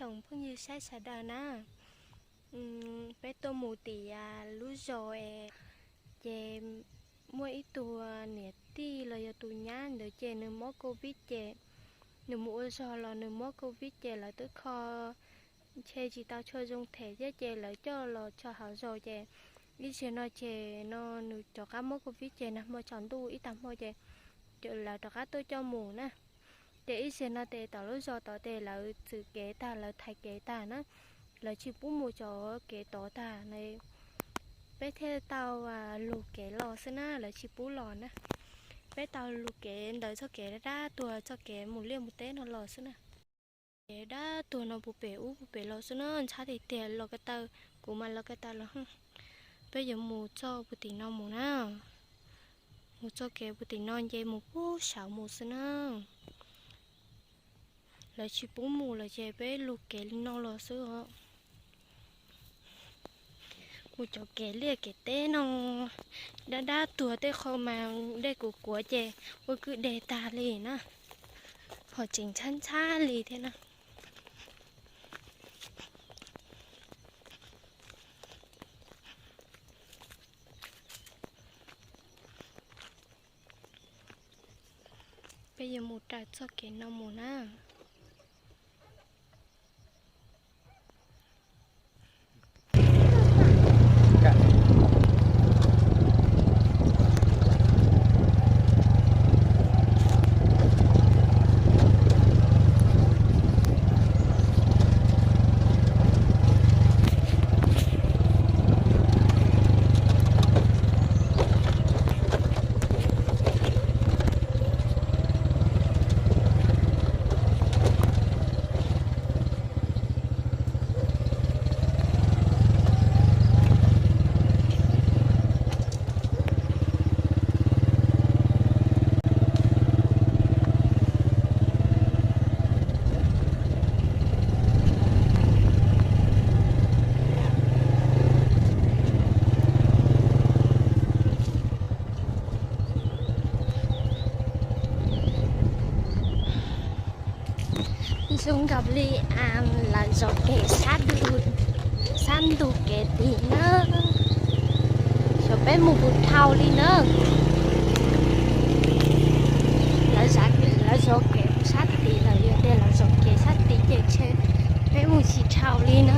Tsoom phooj ywg saib sawv daws na, peb tuaj mus tim lub zos es, ces muaj ib tug niam tij los yog tus nyab ntawd ces nws mob covid ces nws mus ua zog los nws mob covid ces lawv twb kho ntshe tsis tau tshua zoo them thiab ces lawv coj los tso hauv zos ces ib zaug no ces no nws rov qab mob covid ces nag hmo tsaus ntuj ib tag hmo ces lawv rov qab tuaj coj mus na. Ces ib zaug no ces tom lub zos tod ces lawv txwm kev tag, lawv thaiv kev tag na, lawv tsis pub mus cov kev tod tag na. Peb thiaj tau lug kev los xwb na, lawv tsis pub los na. Peb tau lug kev ntawm txoj kev dab tuag, txoj kev mus liaj mus teb no los xwb na. Kev dab tuag no puag pem ub puag pem los xwb na, ntxhab tiag tiag los ko taw, kuv mas los ko taw los. Peb yuav mus txoj puag tim no mus na, mus txoj kev puag tim no nce mus puag saud mus xwb na. Lawv tsis pub mus lawm ces peb lug kev li no los xwb os. Mus cov kev liaj kev teb no dab dab tuag, tej qho mas dej kuv kuav ces ua kwj deg tag li na, ho tseem ntxhab ntxhab li thiab na. Peb yuav mus raws txoj kev no mus na. Zoo nkaus li lawv zov kev sab ntug kev tid na, xyov peb mus puas dhau li na. Lawv zov kev sab tid lawm, yog tias lawv zov kev sab tid ces ntshe peb mus tsis dhau li na.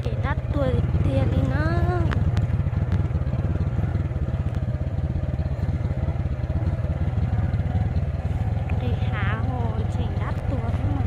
Kev dab tuag tiag li na. Nqis hav ho tseem dab tuag thiab mas.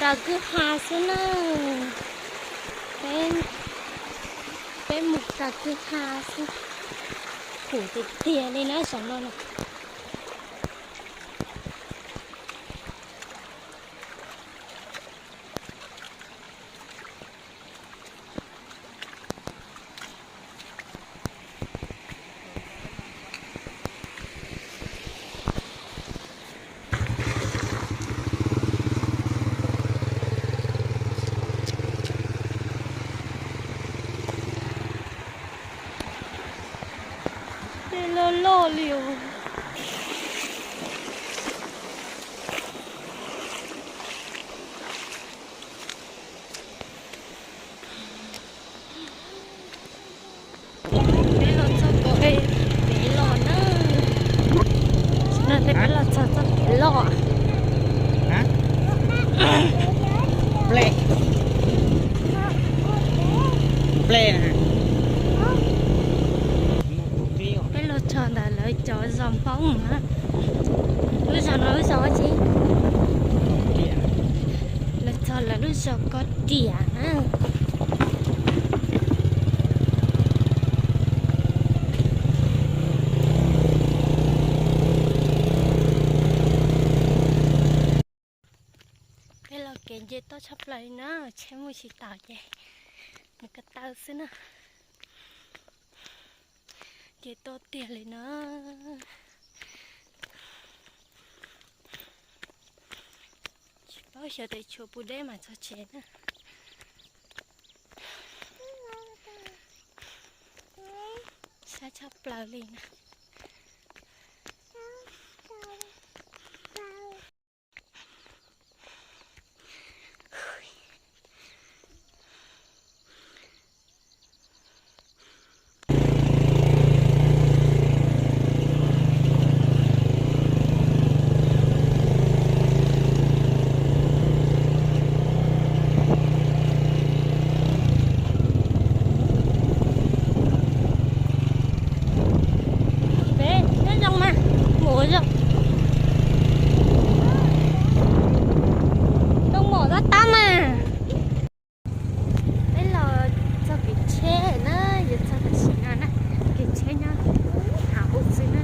Tav kwj ha xwb na, peb, peb mus tav kwj ha xwb, kuv tiag tiag li na saum no na. Dej loj loj li os. Peb los txog tau peb los na. Tam sim no peb los txog txoj kev loj. Peb los txog ntawm lawv cov zos Hmoob na. Lub zos no lub zos tsi? Lawv txog lawv lub zos Koj Riam na. Peb los kev nce toj tshaj plaws li na, tsheb mus tsis taus ces mus ko taw xwb na. Nce toj tiag li na. Tsis paub xyov tes tshuav puas deb mas txog tsev na. Sab tshaj plaws li na. Peb nyob zoo mas, mus ua zoo, zoo mom tab tab mas. Peb los txog kev tsheb na, yuav txog tam sim no na, kev tsheb nyob hav ub xwb na.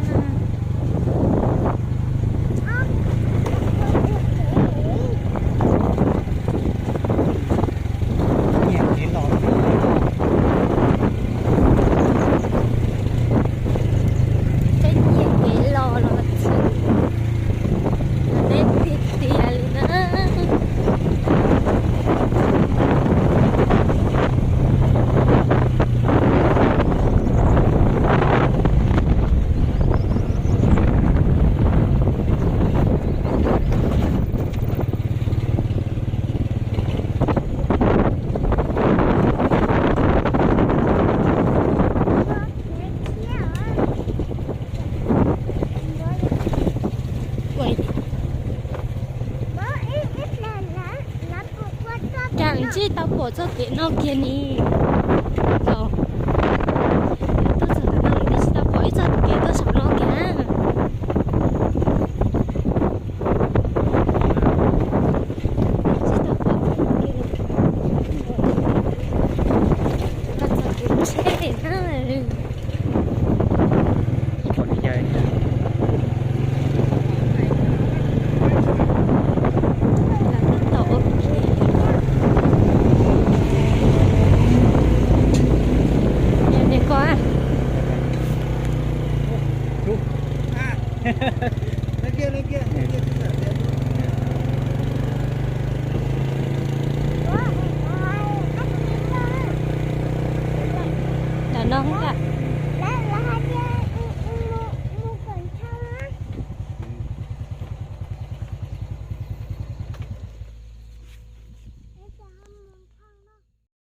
Nyiam kev los, peb nyiam kev los los txog, los deb tiag tiag li na. Cas ntshe tau pom txoj kev no kiag ni. Tuaj txog ntawm no ntshe tsis tau pom ib txoj kev tuaj saum no kiag na. Tsis tau pom txoj kev no kiag li. Los txog kev tsheb na. Ib qho tib yawg. Lawv tab tom ua ke. Niam, niam ko. Ntawm no.